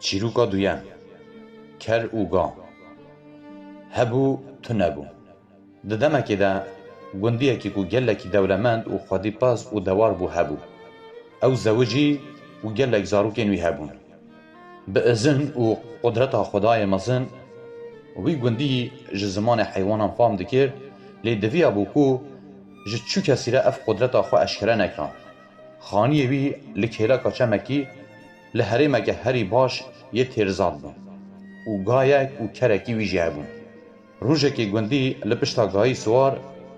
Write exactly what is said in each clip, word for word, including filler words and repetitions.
Çîroka duyem. Ker û ga. Hebû, tune bû. Di demekê de gundiyekî ku gelekî dewlemend û xwedîpas û dewar bû hebû. Ew zewicî û gelek zarokên wî hebûn. Bi izin û qudreta Xwedayê mezin, wî gundî ji zimanê heywanan fam dikir, lê diviya bû ku ji çi kesî re ev qudreta xwe eşkere nekiran. Xaniyê wî li kêleka çemekî, li herêmeke herî baş yê têrzand bûn û gayek û kerekî wî jî hebûn. Rojekê gundî li pişta gayî siwar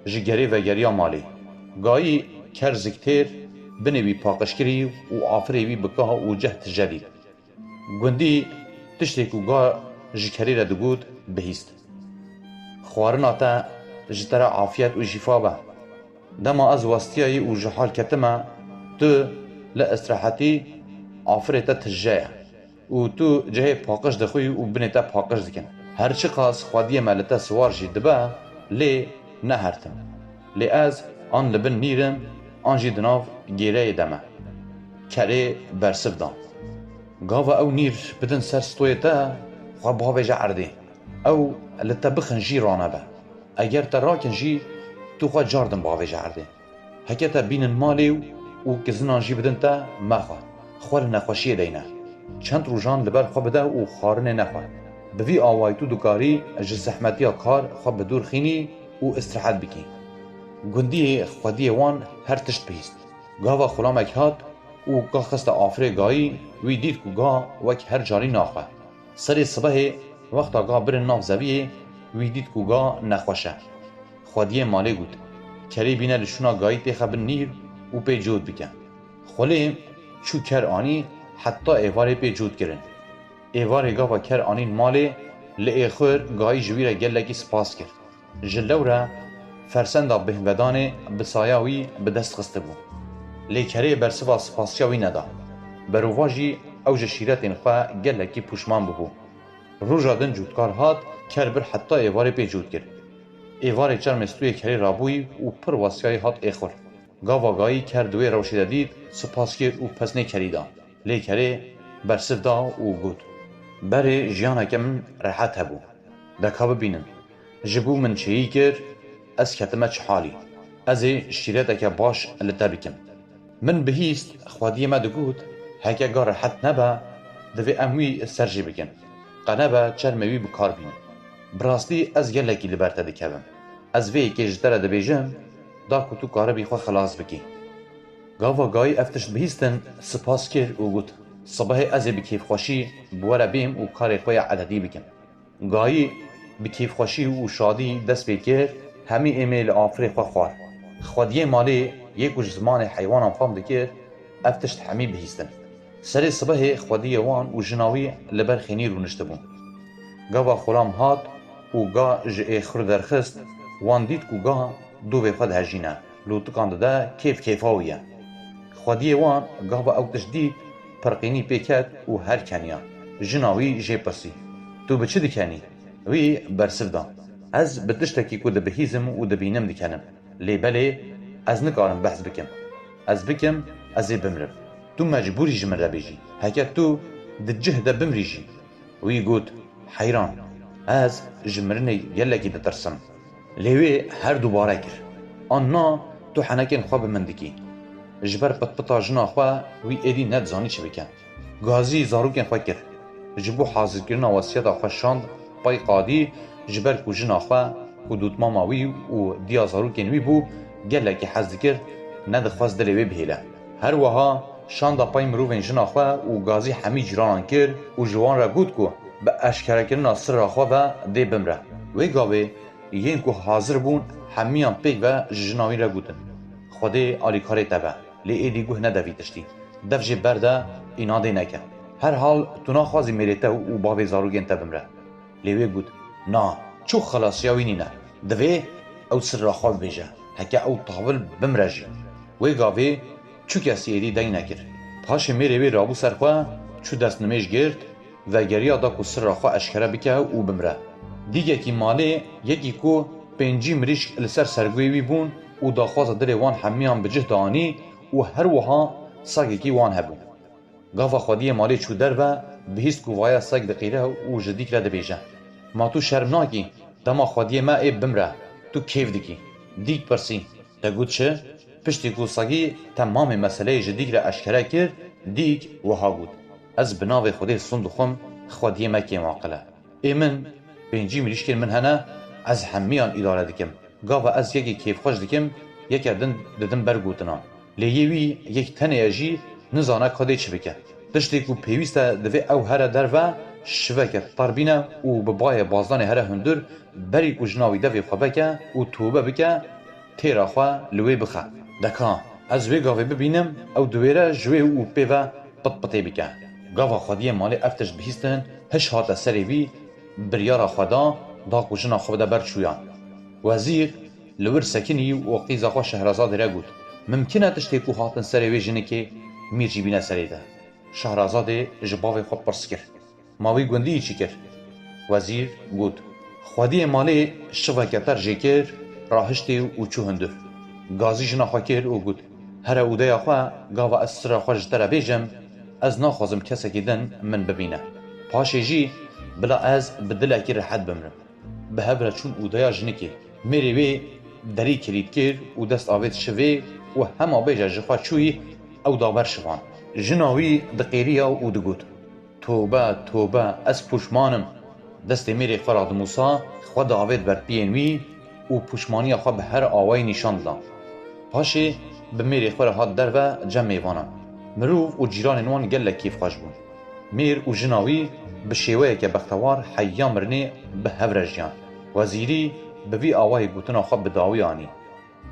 ji gerê vegeriya malê. Gayî ker ziktêr, binê wî paqijkirî û afirê wî bi kah û ceh tije dît. Gundî tiştê ku ga ji kerê re digot, bihîst. Xwarina te ji te re afiyet û şîfa be. Dema ez westiyayî û ji hal ketime, tu li istirahetî, afirê te tije ye û tu cihê paqij dixwî û binê te paqij dikin. Her çiqas xwediyê me li te siwar jî dibe, lê ne her tim. Lê ez an li bin nîr im, an jî di nav gêreyê de me. Kerê bersiv da. Gava ew nîr bidin ser stoyê te, xwe bavêje erdê. Ew li te bixin jî ranebe. Eger te rakin jî, tu xwe cardin bavêje erdê. Heke te bînin malê û kizinan jî bidin te, mexwe. Xwe li nexweşiyê deyne. Çend rojan li ber xwe bide û xwarinê nexwe. Bi vî awayî tu dikarî ji zehmetiya kar xwe bi dûr xînî û îstirahet bikî. Gundiyê xwediyê wan her tişt bihîst. Gava xulamek hat û ga xiste afirê gayî, wî dît ku ga wek her carî naxwe. Serê sibehê wexta ga birin nav zeviyê, wî dît ku ga nexweş e. Xwediyê malê got, kerê bîne li şûna gayî têxe bin nîr û pê cot bike. Xwelê çû ker anî, heta êvarê pê cot kirin. Êvarê gava ker anîn malê, li êxir gayî ji wî re gelekî spas kir. Ji lewre fersenda bêhnvedanê bi saya wî bi dest xistibû. Lê kerê bersiva spasiya wî neda. Berovajî ew ji şîretên xwe gelekî pûşman bûbû. Roja din cotkar hat, ker bir heta êvarê pê cot kir. Êvarê çermê stûyê kerê rabûyî û pir westiyayî hat êxir. Gava gayî ker di wê rewşê de dît, spas kir û pesnê kerî da. Lê kerê bersiv da û got, berê jiyaneke min rehet hebû. De ka bibînin. Ji bo min çêyî kir, ez ketime çi halî. Ez ê şîreteke baş li te bikim. Min bihîst, xwediyê me digot, heke ga rehet nebe, divê em wî ser jê bikin. Qe nebe çermê wî bi kar bînin. Bi rastî ez gelekî li ber te dikevim. Ez vê yekê ji te re dibêjim, da ku tu karibî xwe xilas bikî. Gava gayî ev tişt bihîstin, spas kir û got, sibehê ez ê bi kêfxweşî bi we re bêm û karê xwe ya ededî bikim. Gayî bi kêfxweşî û şadî dest pê kir, hemî êmê li afirê xwe xwar. Xwediyê malê yê ku ji zimanê heywanan fam dikir, ev tişt hemî bihîstin. Serê sibehê xwediyê wan û jina wî li ber xênî rûniştibûn. Gava xulam hat û ga ji êxir derxist, wan dît ku ga dûvê xwe dihejîne, lûtikan dide, kêf kêfa wî ye. Xwediyê wan gava ew tişt dît, pirqînî pê ket û her keniya. Jina wî jê pirsî, tu bi çi dikenî? Wî bersiv da, ez bi tiştekî ku dibihîzim û dibînim dikenim. Lê belê ez nikarim behs bikim. Ez bikim, ez ê bimrim. Tu mecbûr î ji min re bêjî. Heke tu di cih de bimrî jî. Wî got, heyran, ez ji mirinê gelekî ditirsim. Lê wê her dubare kir, an na, tu henekên xwe bi min dikî. Ji ber pitpita jina xwe wî êdî nedizanî çi bike. Gazî zarokên xwe kir. Ji bo hazirkirina wesiyeta xwe şand pey qadî, ji ber ku jina xwe, ku dotmama wî û diya zarokên wî bû, gelekî hez dikir, nedixwest dilê wê bihêle. Her wiha şanda pey mirovên jina xwe û gazî hemî cîranan kir û ji wan re got ku bi eşkerekirina sirra xwe ve dê bimre. Wê gavê yên ku hazir bûn hemiyan pêk ve ji jina wî re gotin, Xwedê alîkarê te be. Lê êdî guh nede vî tiştî. Dev jê berde, înadê neke. Herhal tu naxwazî mêrê te û bavê zarokên te bimre. Lê wê got, na, çû xelasiya wî nîne. Divê ew sirra xwe bibêje. Heke ew tavil bimre jî. Wê gavê çû kesî êdî deng nekir. Paşê mêrê wê rabû ser xwe, çû destnimêj girt, vegeriya da ku sirra xwe eşkere bike û bimre. Dîgekî malê yekî ku pêncî mirîşk li ser sergoyê wî bûn û daxwaza dilê wan hemiyan bi cih dianî û her wiha sagekî wan hebû. Gava xwediyê malê çû derve, Bihîst ku vaya seg diqîre û ji dîk re dibêje, "Ma tu şerm nakî? Dema xwediyê me ê bimre, tu kêf dikî." Dîk pirsî, "Te got çi?" Piştî ku segî temamê meseleyê ji dîk re eşkere kir, dîk wiha got, "Ez bi navê Xwedê sund dixwim, xwediyê me kêmaqil e. Ê min, pêncî mirîşkên min hene, ez hemiyan îdare dikim. Gava ez yekê kêfxweş dikim, yeke din didim ber gotinan. Lê yê wî yek tenê ye jî nizane ka dê çi bike. Tiştê ku pêwîst e divê ew here derve, şiveke tar bîne û bi bayê bazdanê here hundir, berî ku jina wî devê xwe veke û tobe bike, têra xwe li wê bixe. Deka, ez wê gavê bibînim, ew diwêre ji wê û pê ve pitpitê bike." Gava xwediyê malê ev tişt bihîstin, hiş hate serê wî, biryara xwe da, da ku jina xwe bide ber çûyan. Wezîr li wir sekinî û qîza xwe Şehrazadê re got, "Mimkin e tiştê ku hatin serê wê jinikê, Mîr jî bîne serê te." Şehrazadê ji bavê xwe pirs kir, "Ma wî gundî yî çi kir?" Wezîr got, "Xwediyê malê şiveke ter jê kir, rahiştê û çû hundir." Gazî jina xwe kir û got, "Here odeya xwe, gava ez sira xwe ji te re bêjim, ez naxwazim kesekî din min bibîne. Paşê jî bila ez bi dilekî rehet bimrim." Bi hev re çûn odeya jinikê. Mêrê wê derî kilît kir û dest avêt şivê û hema bêje ji xwe çûyî, ew da ber şivan. Jina wî diqêriya û digot, "Tobe, tobe, ez pûşman im." Destê mêrê xwe radimûsa, xwe diavêt ber piyên wî û pûşmaniya xwe bi her awayî nîşan dida. Paşê bi mêrê xwe re hat derve cem mêvanan. Mirov û cîranên wan gelek kêfxweş bûn. Mêr û jina wî bi şêweyeke bextewar heya mirinê bi hev re jiyan. Wezîrî bi vî awayî gotina xwe bi dawî anî.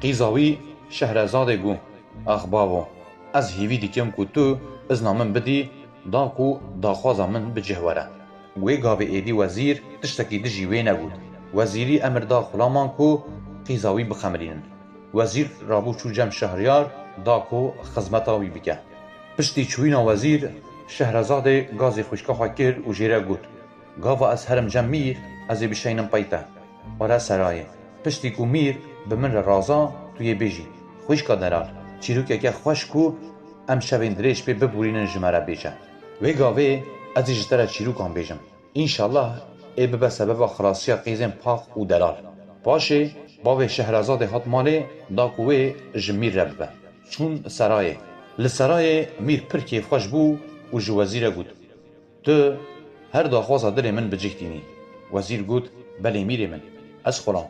Qîza wî Şehrezadê got, "Ax bavo, ez hêvî dikim ku tu izna min bidî, da ku daxwaza min bi cih were." Wê gavê êdî wezîr tiştekî dijî wê negot. Wezîrî emir da xulaman ku qîza wî bixemilînin. Wezîr rabû çû cem Şehriyar, da ku xizmeta wî bike. Piştî çûyîna wezîr, Şehrezadê gazê xwişka xwe kir û jê re got, "Gava ez herim cem Mîr, ez ê bişeynim pey te. Were serayê. Piştî ku Mîr bi min re raza, tu yê bêjî, 'Xwişka delal, çîrokeke xweş ku em şevên dirêj pê bibûrînin ji me re bêje.' Wê gavê ez ê ji te re çîrokan bêjim. Înşallah ê bibe sebeba xilasiya qîzên paq û delal." Paşê bavê Şehrezadê hat malê, da ku wê ji Mîr re bibe. Çûn serayê. Li serayê Mîr pir kêfxweş bû û ji wezîr re got, "Tu her daxwaza dilê min bi cih tînî." Wezîr got, "Belê mîrê min, ez xulam."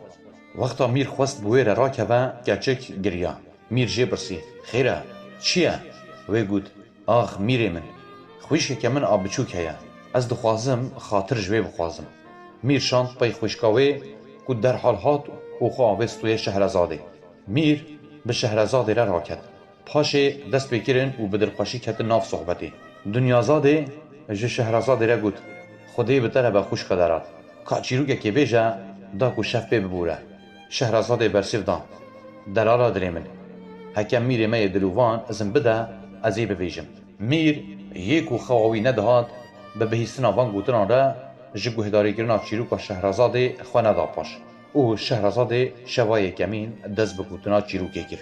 Wexta Mîr xwest bi wê re rakeve, keçik giriya. Mîr jê pirsî, "Xêr e, çi ye?" Wê got, "Ax mîrê min, xwîşkeke min a biçûk heye. Ez dixwazim xatir ji wê bixwazim." Mîr şand pey xwişka wê ku derhal hat û xwe avêt stûyê Şehrezadê. Mîr bi Şehrezadê re raket. Paşê dest pê kirin û bi dilxweşî ketin nav sohbetê. Dunyazadê ji Şehrezadê re got, "Xwedê bi te re be xwişka delal. Ka çîrokekê bêje, da ku şev pê bibûre." Şehrezadê bersiv da, "Delala dilê min, heke mîrê me yê dilovan izin bide, ez ê bivêjim." Mîr yê ku xewa wî nedihat, bi bihîstina van gotinan re ji guhdarîkirina çîroka Şehrezadê xwe neda paş û Şehrezadê şeva yekemîn dest bi gotina çîrokê kir.